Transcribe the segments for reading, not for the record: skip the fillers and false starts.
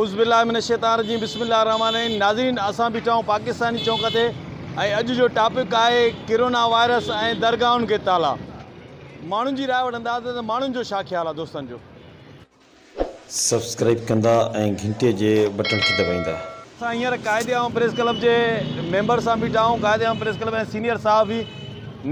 اعوذ بالله من الشيطان الرجيم بسم الله الرحمن الرحيم ناظرين اسان بيٺا آهيون پاڪستاني چونڪ تي ۽ اڄ جو ٽاپڪ آهي ڪرونا وائرس ۽ درگاهن کي تالا ماڻهن جي راء وٺنداسين ته ماڻهن جو ڇا خيال آهي دوستن جو. سبسڪرائيب ڪندا ۽ گهنٽي جي بٽڻ کي دٻائيندا. اسان هينئر قائد عام پريس ڪلب جي ميمبر سان بيٺا آهيون قائد عام پريس ڪلب ۽ سينيئر صحافي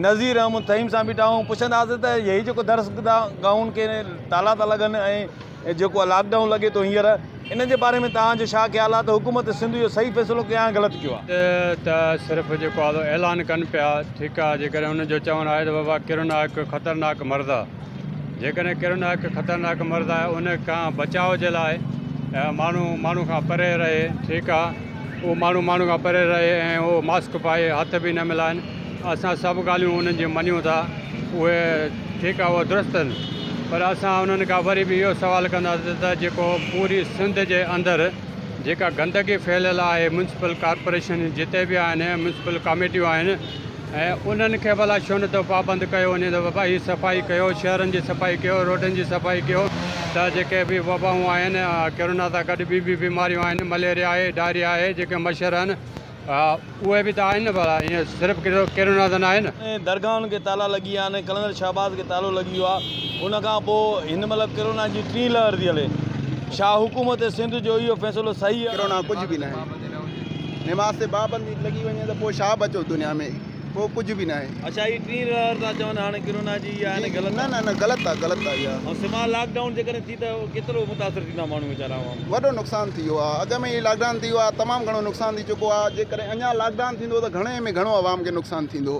نذير احمد ٿهيم سان بيٺا آهيون پڇنداسين ته هي جيڪو درسگاهن کي تالا ٿا لڳن ۽ ۽ جيڪو لاڪ ڊائون لڳي ٿو هينئر ان جي باري ۾ توهان جو ڇا خيال آهي ته حڪومت سنڌ اهو صحيح فيصلو ڪيو آهي يا غلط ڪيو آهي؟ ته صرف جيڪو آ سو اعلان ڪن پيا ٺيڪ آ جيڪڏهن انهن جو چوڻ آهي ته بابا ڪرونا هڪ خطرناڪ مرض آ جيڪڏهن ڪرونا هڪ خطرناڪ مرض آهي ان کان بچاء جي لاء ماڻهو ماڻهو کان پري رهي ٺيڪ آ اهو ماڻهو ماڻهو کان پري رهي ۽ اهو ماسڪ پائي هٿ به نه ملائن اسان سڀ ڳالهيون انهن جون مڃون ٿا، اهي ٺيڪ آهي اهي درست آهن پر اسان انهن کان وري به اهو سوال ڪنداسين ته جيڪو پوري سنڌ جي اندر جيڪا گندگي ڦهليل آهي ميونسپل ڪارپوريشن جتي به آهن ميونسپل ڪاميٽيون آهن ۽ انهن کي ڀلا ڇو نٿو پابند ڪيو وڃي ته بابا هي صفائي ڪيو شهرن جي صفائي ڪيو روڊن جي صفائي ڪيو ته جيڪي به وبائون آهن ڪرونا سان گڏ ٻيون به بيماريون آهن مليريا آهي ڊائريا آهي جيڪي مڇر آهن اهي به ته آهن نه ڀلا ائين صرف ڪرونا ته ناهي نه. درگاهن کي تالا لڳي ويا آهن، قلندر شهباز کي تالو لڳي ويو آهي، ان کان پوء هن مهل ڪرونا جي ٽين لهر ٿي هلي، ڇا حڪومت سنڌ جو اهو فيصلو صحيح آهي؟ ڪرونا ڪجهه به ناهي، نماز تي پابندي لڳي وڃي ته پوء ڇا بچو دنيا ۾، پوء ڪجهه به ناهي. اڇا هي ٽين لهر ٿا چون هاڻي ڪرونا جي اها آهي نه غلط نه نه نه غلط آهي غلط آهي اها. ۽ سمال لاڪ ڊائون جيڪڏهن ٿي ته ڪيترو متاثر ٿيندا ماڻهو ويچارا عوام. وڏو نقصان ٿي ويو آهي اڳ ۾ ئي لاڪ ڊائون ٿي ويو آهي تمام گهڻو نقصان ٿي چڪو آهي جيڪڏهن اڃا لاڪ ڊائون ٿيندو ته گهڻي ۾ گهڻو عوام کي نقصان ٿيندو.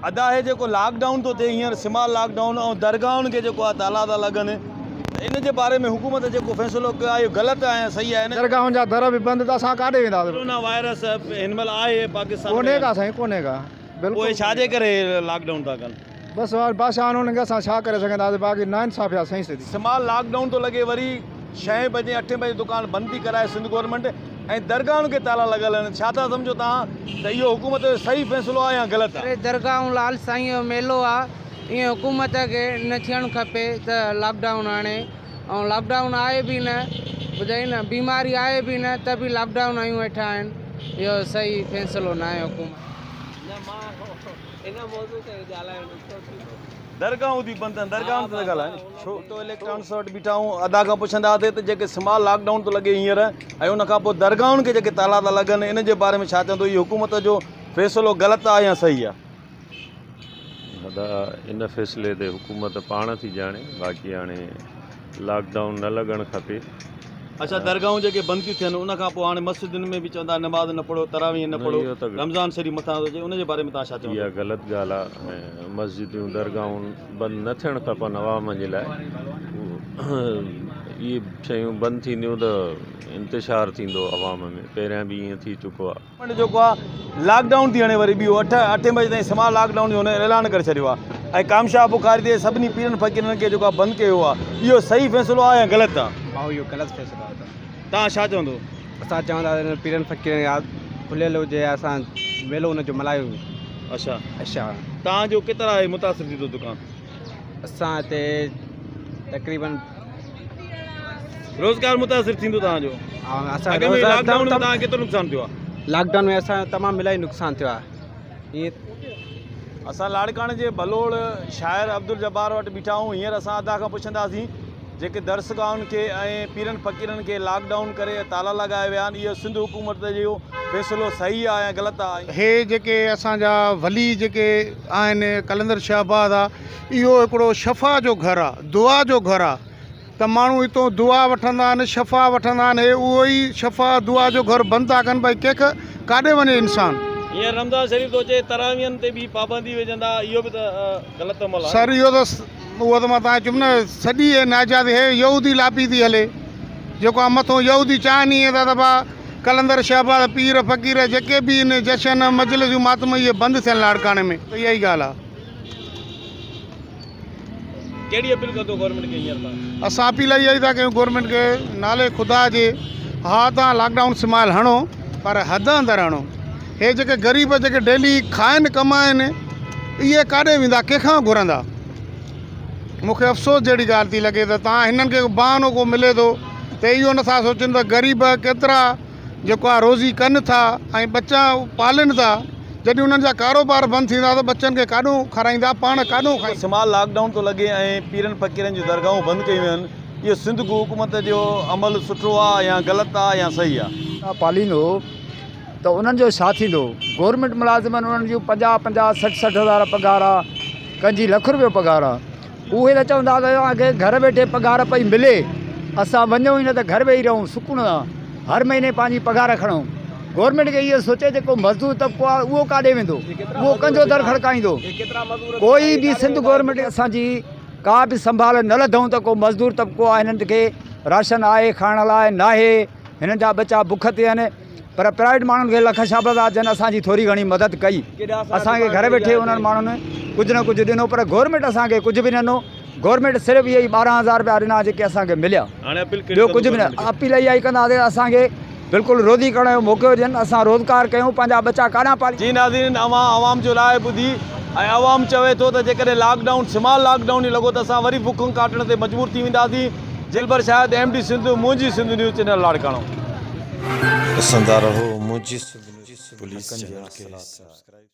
ادا هي جيڪو لاڪ ڊائون ٿو ٿئي هينئر سمال لاڪ ڊائون ۽ درگاهن کي جيڪو آهي تالا ٿا لڳن ته ان جي باري ۾ حڪومت جيڪو فيصلو ڪيو آهي اهو غلط آهي يا صحيح آهي ان درگاهن جا در به بند ته اسان ڪاڏي وينداسين. ڪرونا وائرس هن مهل آهي پاڪستان ۾ ڪونهي ڪا سائين ڪونهي ڪا بلڪل پوء ڇا جي ڪري لاڪ ڊائون ٿا ڪن. بس بادشاهن انهن کي اسان ڇا ڪري سگهنداسين باقي ناانصافي آهي سائين سڌي. سمال لاڪ ڊائون ٿو لڳي وري ڇهين بجي اٺين بجي دڪان بند ٿي ڪرائي سنڌ گورنمينٽ ۽ درگاهن کي تالا لڳل آهن ڇا ٿا سمجهو توهان ته اهو حڪومت جو صحيح فيصلو آهي يا غلط آهي. اري درگاهون لال سائين جو ميلو آ ائين حڪومت کي نه ٿيڻ کپي ته لاڪ ڊائون آڻي ۽ لاڪ ڊائون آهي به نه ٻڌائي نه بيماري آهي به نه ته به لاڪ ڊائون هنيون ويٺا آهن اهو صحيح فيصلو نه آهي حڪومت. نه مان ان موضوع تي ڳالهائڻ ڏکيو ٿيندو. درگاهون ٿي بند ٿين درگاهن تي ٿا ڳالهائين ڇو ٽو اليڪٽرانڪس وٽ بيٺا آهيون ادا کان پڇنداسين ته جيڪي سمال لاڪ ڊائون ٿو لڳي هينئر ۽ ان کان پوء درگاهن کي جيڪي تالا ٿا لڳن ان جي باري ۾ ڇا چوندو هي حڪومت جو فيصلو غلط آهي يا صحيح آهي. ادا ان فيصلي تي حڪومت پاڻ ٿي ڄاڻي باقي هاڻي لاڪ ڊائون نه لڳڻ کپي. اڇا درگاهون جيڪي بند ٿيون ٿين ان کان پوء هاڻي مسجدن ۾ به چوندا نماز نه پڙهو تراويح نه پڙهو رمضان شريف مٿان ٿو اچي ان جي باري ۾ توهان ڇا چوندو. اها غلط ڳالهه آهي ۽ مسجدون درگاهون بند نه ٿيڻ کپن عوام جي لاء اهي شيون بند ٿينديون ته انتشار ٿيندو عوام ۾ پهريان به ائين ٿي چڪو آهي. گورنمينٽ جيڪو آ لاڪ ڊائون ٿي هڻي وري ٻيو اٺ اٺين بجي تائين سمال لاڪ ڊائون جو هن اعلان ڪري ڇڏيو آ ۽ ڪامشاهه بخاري تي سڀني پيرن فقيرن کي جيڪو آ بند ڪيو آ اهو صحيح فيصلو آ يا غلط آ. ڀائو اهو غلط فيصلو آ. توهان ڇا چوندو. اسان چونداسين پيرن فقيرن کي کليل هجي اسان ميلو ان جو ملهايون. اڇا اڇا. توهان جو ڪيترا آهي متاثر ٿيندو دڪان. اسان هتي تقريبن. روزگار متاثر ٿيندو توهان جو. اسان اڳ ۾ لاڪ ڊائون ۾ توهان ڪيترو نقصان ٿيو آهي. لاڪ ڊائون ۾ اسان جو تمام الاهي نقصان ٿيو آهي ائين. اسان لاڙڪاڻي جي ڀلوڙ شاعر عبدالجبار وٽ بيٺا آهيون هينئر اسان ادا کان پڇنداسين جيڪي درسگاهن کي ۽ پيرن فقيرن کي لاڪ ڊائون ڪري تالا لڳايا ويا آهن اهو سنڌ حڪومت جو فيصلو صحيح آهي يا غلط آهي. هي جيڪي اسان جا ولي جيڪي آهن قلندر شهباز آ اهو هڪڙو شفا جو گهر آ دعا جو گهر آ ته ماڻهو هتو دعا وٺندا آهن شفا وٺندا آهن هي اهو ئي شفا دعا جو گهر بند ٿا ڪن ڀئي ڪنهن کي ڪاڏي وڃي انسان. هينئر رمضان شريف ٿو اچي تراويحن تي به پابندي وجهندا اهو به ته غلط عمل آهي. سر اهو ته اهو ته مان توهان کي چيم نه سڄي هي ناجائزي هي يهودي لابي ٿي هلي جيڪو آ مٿو يهودي چاهن ئي ٿا ته ڀا قلندر شهباز پير فقير جيڪي به آهن جشن مجلسون ماتم اهي بند ٿين لاڙڪاڻي ۾ ته اها ئي ڳالهه آ. ڪهڙي اپيل ڪندو گورنمينٽ کي هينئر تان؟ اسان اپيل اها ئي ٿا ڪيون گورنمينٽ کي نالي خدا جي ها تان لاڪ ڊائون سمال هڻو پر حد اندر هڻو هي جيڪي غريب جيڪي ڊيلي کائن ڪمائن اهي ڪاڏي ويندا ڪنهن کان گهرندا مون کي افسوس جهڙي ڳالهه ٿي لڳي ته تان هنن کي بهانو ڪو ملي ٿو ته اهو نٿا سوچن ته غريب ڪيترا جيڪو آهي روزي ڪن ٿا ۽ ٻچا پالين ٿا جڏهن انهن جا ڪاروبار بند ٿيندا ته ٻچن کي ڪاڏو کارائيندا پاڻ ڪاڏو کائيندا. سمال لاڪ ڊائون ٿو لڳي ۽ پيرن فقيرن جون درگاهون بند ڪيون ويون آهن اهو سنڌ حڪومت جو عمل سٺو آهي يا غلط آهي يا صحيح آهي. پاليندو ته انهن جو ڇا ٿيندو؟ گورنمينٽ ملازمن انهن جون پنجاهه پنجاهه 60 60 هزار پگهار آ ڪن جي لک روپيو پگهار آ اهي ته چوندا ته اسان کي گهر ويٺي پگهار پئي ملي اسان وڃون ئي نه ته گهر ويهي رهون سڪون سان هر مهيني پنهنجي پگهار کڻون گورنمينٽ کي اهو سوچي جيڪو مزدور طبقو آ اهو ڪاڏي ويندو اهو ڪنهن جو در کڙڪائيندو ڪوئي به سنڌ گورنمينٽ اسان جي ڪا به سنڀال نه لڌئون ته ڪو مزدور طبقو آ هنن کي راشن آهي کائڻ لاء ناهي هنن جا ٻچا بک تي آهن پر پرائيويٽ ماڻهن کي لک شابس آ جن اسان جي ٿوري گهڻي مدد ڪئي اسان کي گهر ويٺي انهن ماڻهن ڪجهه نه ڪجهه ڏنو پر گورنمينٽ اسان کي ڪجهه به نه ڏنو گورنمينٽ صرف اهي ئي 12 هزار روپيا ڏنا جيڪي اسان کي مليا ٻيو ڪجهه به نه اپيل اها ئي ڪنداسين اسان کي بلڪل روزي ڪرڻ جو موقعو ڏين اسان روزگار ڪيون پنهنجا ٻچا ڪاڏانهن پاليون. جي ناظرين اوهان عوام جو راء ٻڌي ۽ عوام چوي ٿو ته جيڪڏهن lock down small lock down ئي لڳو ته اسان وري بکون ڪاٽڻ تي مجبور ٿي وينداسين. دلبر شاهد ايم ڊي سنڌ منهنجي سنڌ نيوز چينل لاڙڪاڻو. ڏسندا رهو منهنجي سنڌ نيوز پوليس چينل کي سبسڪرائيب.